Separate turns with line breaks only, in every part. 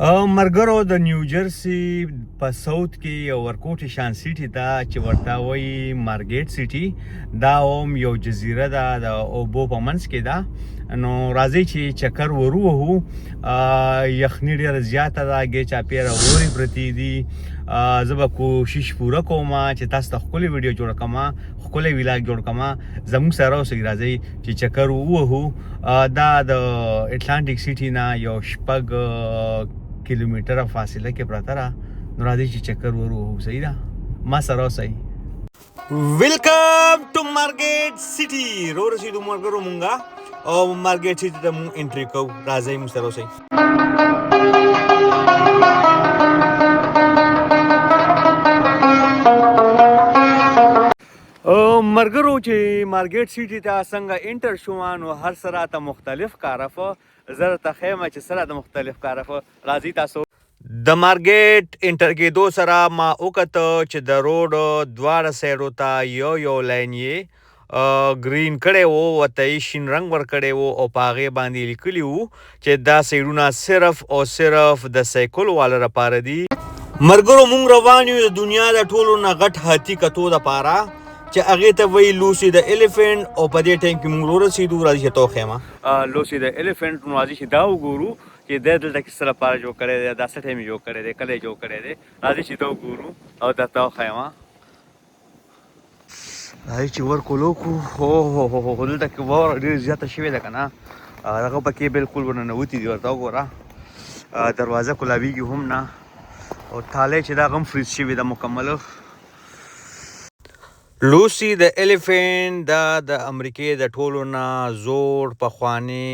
مرګرو د نیوجرسی په ساوت کې یو ورکوټي شان سیټي ده چې ورته وایي مارګیټ سیټي. دا هم یو جزیره ده، د اوبو په منځ کې ده. نو راځئ چې چکر وروهو. یخني ډیره زیاته ده، ګې چاپیره اورې پرتې دي. زه به کوشش پوره کوم چې تاسو ته ښکلې ویډیو جوړه کړم، ښکلی ویلاګ جوړ کړم. زموږ سره اوسئ، راځئ چې چکر ووهو. دا د اتلانتیک سیټي نه یو 6 کیلومتره فاصله کې پرته ده. نو راځئ چې چکر وروهو. صحیح ده، ما سره اوسئ. ویلکم ټو مارګیټ سیټي. رو رسیدو ملګرو مونږه او مارګیټ سیټي ته مونږ انټری کوو. راځئ مونږ سره اوسئ. مرګرو چې مارګیټ سیټي ته څنګه انټر شوم نو هر څه راته مختلف ښکاره شو. زه راته ښیم چې څه راته مختلف ښکاره شو. راځئ تاسو. د مارګیټ انټر کېدو سره ما وکته چې د روډ دواړه سایډو ته یو یو لاین یې ګرین کړی وو، ورته یې شین رنګ ورکړی وو او په هغې باندې لیکلي وو چې دا سایډونه صرف او صرف د سایکل والو لپاره دي. مرګرو مونږ روان یو د دنیا د ټولو نه غټ هاتي کتو دپاره چې هغې ته وایي لوسي د الیفنټ، او په دې ټایم کې مونږ ورسېدو. راځي چې ته وښیم لوسي د الیفنټ. نو راځي چې دا وګورو چې دی دلته کې څه لپاره جوړ کړی دی، دا څه ټایم یې جوړ کړی دی، کله یې جوړ کړی دی. راځي چې دا وګورو او درته وښیم. راځي چې ورکولو کو. هو هو هو هو، دلته کې واوره ډېره زیاته شوې ده که نه، هغه پکې بالکل ورننوتي دي. ورته وګوره، دروازه کولاویږي هم نه، او تالی چې دا هم فریز شوې ده مکمل. لوسي د الیفنټ دا د امریکې د ټولو نه زوړ پخوانی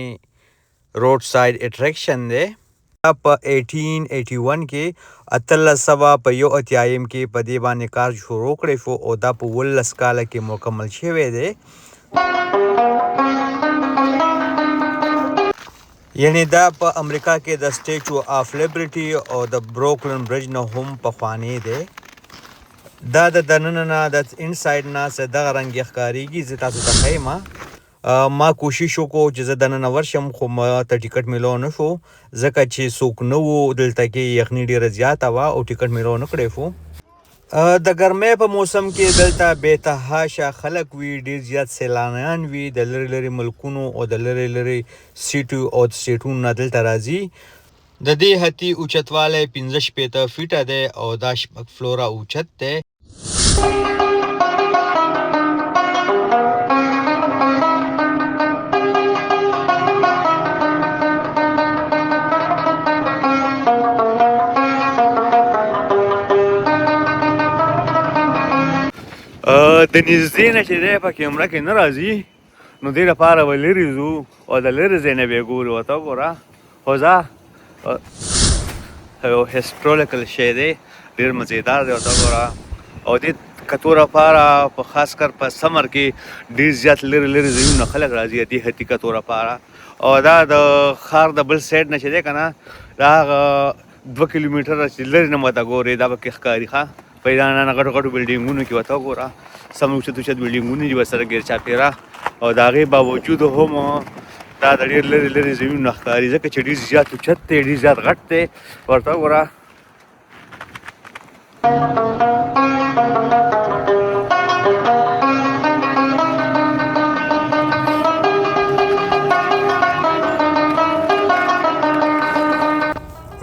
روډ ساید اټریکشن دی. په 1881 کې، 1881 کې په دې باندې کار شروع کړی شو او دا په 17 کاله کې مکمل شوی دی. یعنی دا په امریکا کې د سټیچو آف لیبرټي او د بروکلن برج نه هم پخوانی دی. دا د دننه نه، د انساید نه څه دغه رنګ یې ښکارېږي. زه تاسو ته ښیم. ما کوشش وکړو چې زه دننه ورشم، خو ما ته ټیکټ میلاو نه شو، ځکه چې څوک نه وو دلته کې، یخني ډېره زیاته وه او ټیکټ میلاو نه کړی شو. د ګرمۍ په موسم کې دلته بې تحاشا خلک وي، ډېر زیات سیلانیان وي، د لرې لرې ملکونو او د لرې لرې سیټو او سټیټونو نه دلته راځي. د دې هتي اوچتوالی 65 فیټه دی او دا 6 فلوره اوچت دی. د نږدې نه چې دی په کیمره کې نه راځي، نو دې لپاره به لرې ځو او د لرې ځای نه به یې ګورو. ورته وګوره، خو ځه یو هیسټوریکل شی دی، ډېر مزیدار دی. ورته وګوره، او دې کتو لپاره په خاص کر په سمر کې ډېر زیات لرې لرې ځایونو نه خلک راځي دې هتي کتو لپاره. او دا د ښار د بل سایډ نه چې دی که نه، دا هغه 2 کیلومتره چې لرې نه ورته ګورې دا پکې ښکاري. ښه په دا نه غټو غټو بلډینګونو کې ورته وګوره، سم اوچت اوچت بلډینګونه دي ورسره ګیر چاپېره، او د هغې باوجود هم دا د ډېر لرې لرې ځایونو نه ښکاري، ځکه چې ډېر زیات اوچت دی، ډېر زیات غټ دی. ورته وګوره.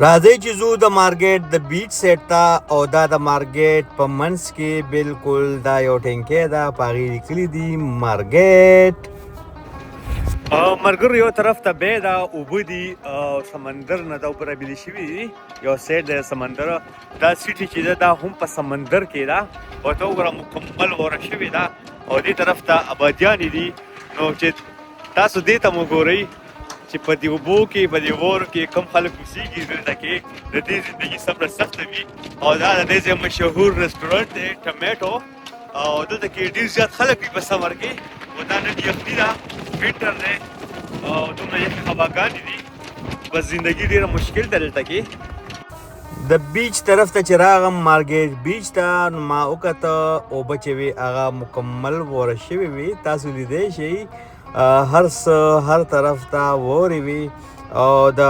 راځئ چې ځو د مارګیټ د بیچ سیټ ته، او دا د مارګیټ په منځ کې بالکل دا یو ټینکی ده، په هغې لیکلي دي مارګیټ. مرګرو یو طرف ته بی ده، اوبه دي او سمندر نه دا اوبه رابېلې شوي دي. یو سیټ دی سمندر، دا سیټي چې ده دا هم په سمندر کې ده. ورته وګوره، مکمل وره شوې ده او دې طرف ته ابادیانې دي. نو چې تاسو دې ته مو ګورئ چې په دې اوبو کې، په دې واورو کې کوم خلک اوسېږي دلته کې، د دې زندګي څومره سخته وي. او دا د دې ځای مشهور رسټورانټ دی ټمیټو، او دلته کې ډېر زیات خلک وي په سمر کې. او دا نن یخني ده، وینټر دی او دومره یخې هواګانې دي، بس زندګي ډېره مشکل ده دلته کې. د بیچ طرف ته چې راغم مارګیټ بیچ ته، نو ما وکته اوبه چې وې هغه مکمل وره شوې وې. تاسو لیدی شئ هر څه هر طرف ته واورې وې. او د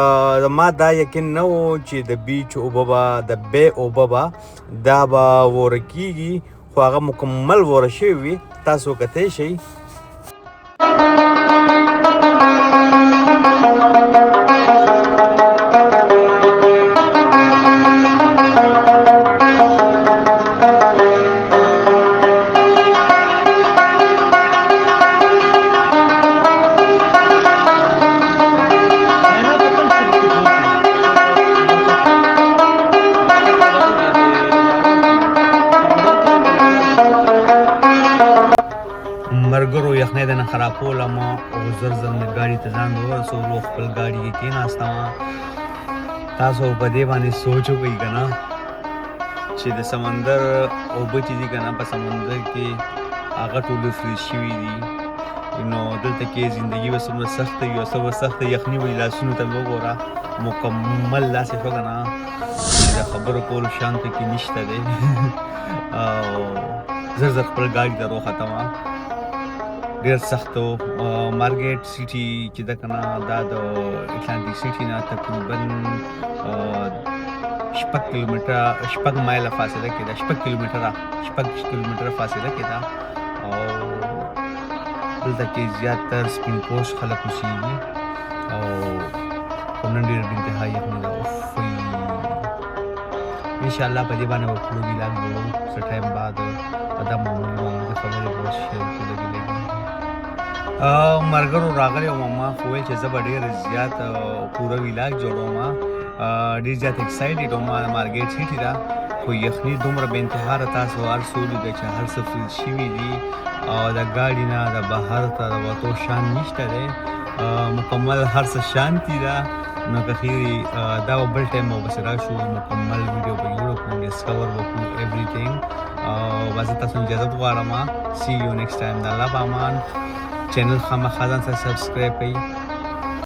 ما دا یقین نه و چې د بیچ اوبه به، د بی اوبه به دا به وره کیږي، خو هغه مکمل وره شوي وي. تاسو کتی شئ. مرګرو یخنۍ د نه خرابوله ما او زر زر مې ګاډي ته ځان ورسولو، خپل ګاډي کې کېناستم. تاسو په دې باندې سوچ وکړئ که نه چې د سمندر اوبه چې دي که نه، په سمندر کې هغه ټول فریز شوي دي، نو دلته کې زندگی به څومره سخته وي او څومره سخته یخني وي. لاسونو ته مې وګوره، مکمل داسې شو که نه چې د خبرو کولو شان پکې نشته دی. او زر زر خپل ګاډي ته روختم. ډېر سخت و. مارګیټ سیټي چې ده که نه، دا د اتلانتیک سیټي نه تقریبا 6 کیلومتره، 6 مایله فاصله کې ده، 6 کیلومتره، 6 کیلومتره فاصله کې ده. او دلته کې زیاتر سپین پوش خلک اوسېږي. او خو نن ډېره بې انتها یخني ده. اوف، ان شاء الله په دې باندې به پوره ویلاګ جوړو څه ټایم بعد. دا معمولي معمولي خبرې به اوس شیئر کړو لږې لږې. مرګرو راغلی وم، ما خو ویل چې زه به ډېر زیات پوره ویلاګ جوړوم. ډېر زیات اکسایټډ وم د مارګیټ سیټي ده، خو یخني دومره بې انتها ده. تاسو هر څه ولیده چې هر څه فریز شوي دي او د ګاډي نه د بهر ته د وتو شان نشته دی. مکمل هر څه شانتي ده. نو که خیري دا به بل ټایم به پسې راشو، مکمل ویډیو به جوړه کړو، ډسکور به کړو ایوریثینګ. او بس تاسو اجازه غواړم. سی یو نیکسټ ټایم، د الله په امان. چینل خامخا ځان سره سبسکرایب کړئ.